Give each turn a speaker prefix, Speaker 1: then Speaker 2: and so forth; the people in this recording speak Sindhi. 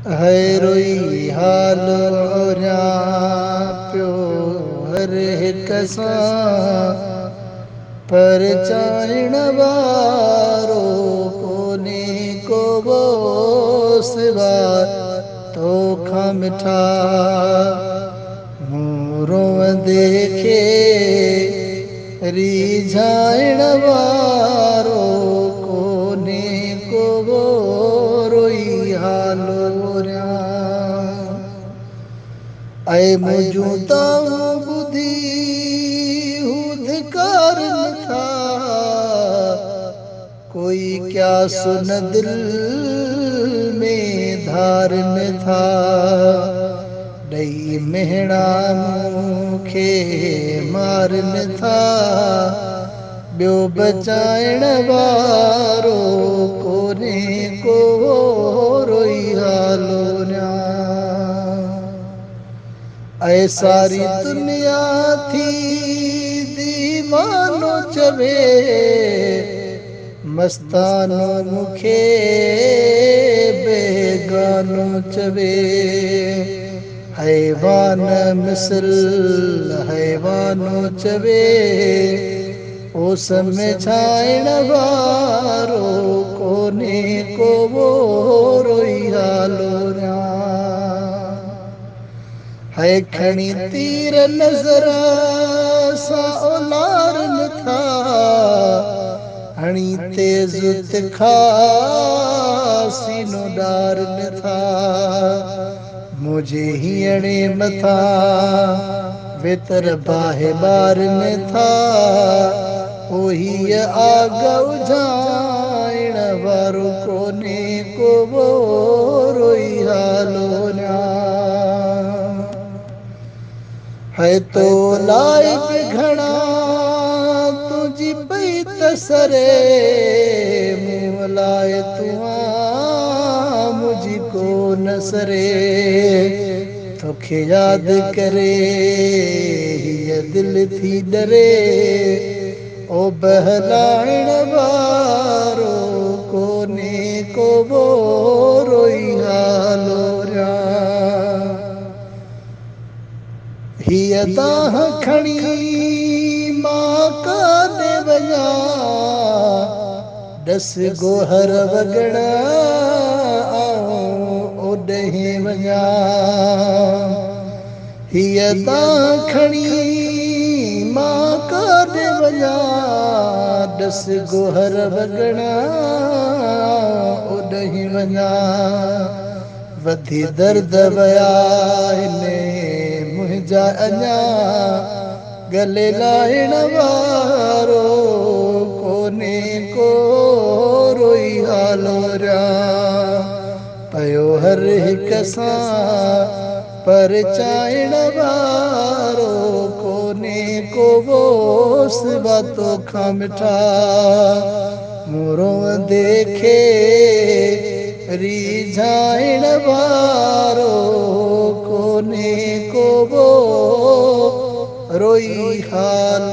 Speaker 1: هي روئي حال اوريان پيو هر هڪ سان، پرچائڻ وارو ڪونهي ڪو سوا توکان مٺا. مون روئندي کي ريجهائڻ وارو ڪونهي ڪو، روئي حال اوريان. ۽ منهنجون دانهون ٻڌي هو ڌڪارن ٿا، ڪوئي قياس نه دل ۾ ڌارن ٿا. ڏئي مهڻا مون کي مارن ٿا، ٻيو بچائڻ وارو ڪونهي ڪو، روئي حال اوريان. ۽ ساري دنيا ٿي ديوانو چوي، مستانو مون کي بيگانو چوي. حيوان مثل حيوانو چوي، او سمجهائڻ وارو ڪونهي ڪو، روئي حال اوريان. هي کڻي تير نظر سان اولارن ٿا، هڻي تيز تکا سينو ڏارن ٿا. منهنجي هينئڙي مٿان ويتر باهه ٻارن ٿا، او هيء آگ اجهائڻ وارو ڪونهي ڪو، روئي حال اوريان. هي تو لاءِ به گهڻا تنهنجي پئي ته سري، مون لاءِ تون منهنجي ڪو نه سري. توکي ياد ڪري هيءَ دل ٿي ڏري، او بهلائڻ وارو ڪونهي ڪو، روئي حال اوريان. هيءَ دانهن کڻي مان ڪاڏي وڃان، ڏس گوهر وڳڻ آئون اوڏهين وڃان. هيءَ دانهن کڻي مان ڪاڏي وڃان، ڏس گوهر وڳڻ اوڏهين وڃان. وڌي درد ويا آهن منهنجا اڃا، ڳلي لائڻ وارو ڪونهي ڪو، روئي حال اوريان. پيو هر هڪ سان پرچائڻ وارو ڪونهي ڪو سوا توکان مٺا. مون روئندي کي ريجهائڻ وارو ڪونهي ڪو، روئي حال